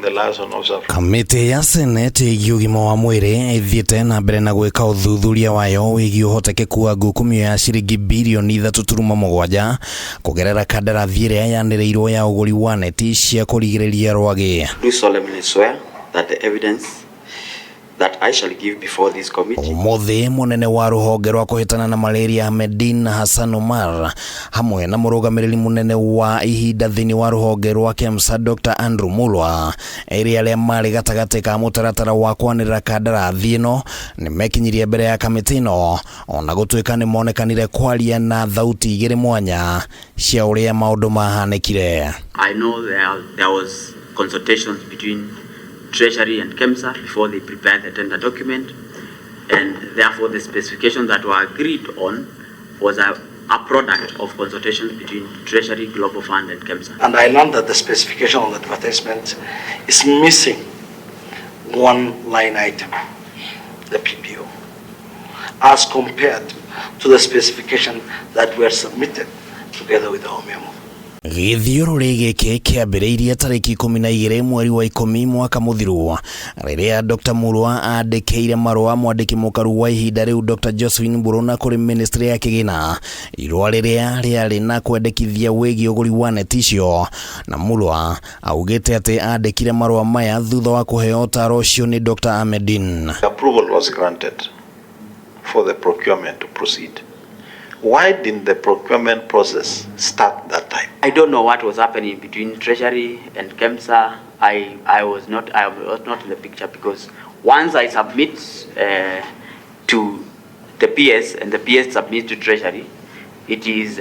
The liaison officer. Kamĩtĩ ya Seneti ĩgiĩ ũgima wa mwĩrĩ ĩthiĩte na mbere na gwĩka ũthuthuria wayo wĩgiĩ ũhotekeku wa ngukumio ya ciringi birioni 3.7 kũgerera kandarathi ĩrĩa yanĩrĩirwo ya ũgũri wa neti cia kũrigĩrĩria rwagĩ. Do solemnly swear that the evidence that I shall give before this committee. Ũmũthĩ mũnene wa rũhonge rwa kũhĩtana na malaria Ahmedin Hassan Omar hamwe na mũrũgamĩrĩri mũnene wa ihinda thĩinĩ wa rũhonge rwa KEMSA Dr. Andrew Mulwa erĩ arĩa marĩ gatagatĩ ka mũtaratara wa kwanĩrĩra kandarathi ĩno nĩ mekinyirie mbere ya kamĩtĩ ĩno ona gũtuĩka nĩ monekanire kwaria na thauti igĩrĩ mwanya cia ũrĩa maũndũ mahanĩkire. I know there was consultations between Treasury and KEMSA before they prepared the tender document, and therefore the specifications that were agreed on was a product of consultations between Treasury, Global Fund and KEMSA. And I learned that the specification on the advertisement is missing one line item, the PPO, as compared to the specification that were submitted together with our memo. Gĩthiũrũrĩ gĩkĩ kĩambĩrĩirie tarĩki 12 mweri wa 10 mwaka mũthiru rĩrĩa Dr. Mulwa andĩkĩire marũa mwandĩki mũkaru wa ihinda rĩu Dr. Josephine Mburuna kũrĩ ministry ya kĩgĩna irũa rĩrĩa rĩarĩ na kwendekithia wĩgiĩ ũgũri wa neti icio na Mulwa augĩte atĩ andĩkire marũa maya thutha wa kũheo ũtaro ũcio nĩ Dr. Ahmedin. The approval was granted for the procurement to proceed. Why didn't the procurement process start that time? I don't know what was happening between Treasury and KEMSA. I was not in the picture because once I submit to the PS and the PS submits to Treasury, it is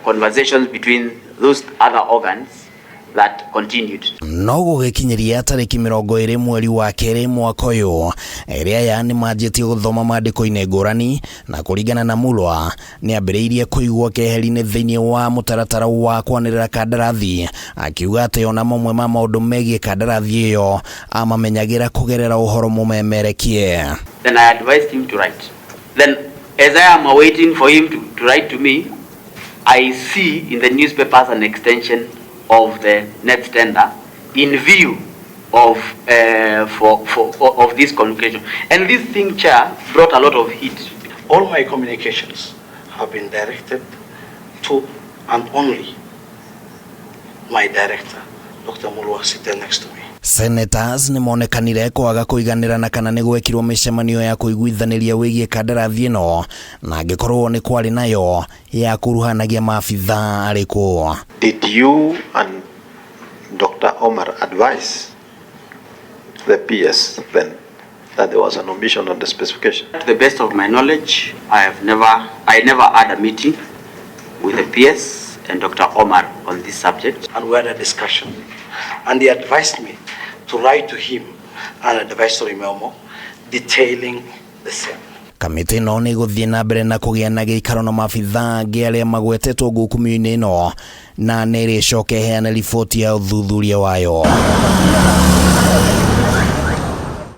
conversations between those other organs that continued. No gũgĩkinyĩria tarĩki 20 mweri wa kerĩ mwaka ũyũ erĩ aya nĩ manjĩtie gũthoma mandĩko-inĩ ngũrani na kũringana na Mulwa nĩ ambĩrĩirie kũigwo keheri-inĩ thĩinĩ wa mũtaratara wa kwanĩrĩra kandarathi akiuga atĩ ona mamwe ma maũndũ megiĩ kandarathi ĩyo amamenyagĩra kũgerera ũhoro mũmemerekie. Then I advised him to write. Then as I am waiting for him to write to me, I see in the newspapers an extension of the net tender in view of this communication. And this thing, Chair, brought a lot of heat. All my communications have been directed to and only my director, Dr. Mulwa, sitting next to me. Senators nĩ monekanire kwaga kũiganĩra na kana nĩ gwekirwo mĩcemanio ya kũiguithanĩria wĩgiĩ kandarathi ĩno na angĩkorwo nĩ kwarĩ nayo ya kuruhanagia maabithaa arĩkũ. Did you and Dr. Omar advise the PS then that there was an omission on the specification? To the best of my knowledge, I never had a meeting with the PS and Dr. Omar on this subject. And we had a discussion. And he advised me to write to him an advisory memo detailing the same. Kamĩtĩ ĩno nĩ ĩgũthiĩ na mbere na kũgĩa na gĩikaro na maabithaa angĩ arĩa magwetetwo ngukumio-inĩ ĩno na nĩ ĩrĩcoka ĩheane riboti ya ũthuthuria wayo.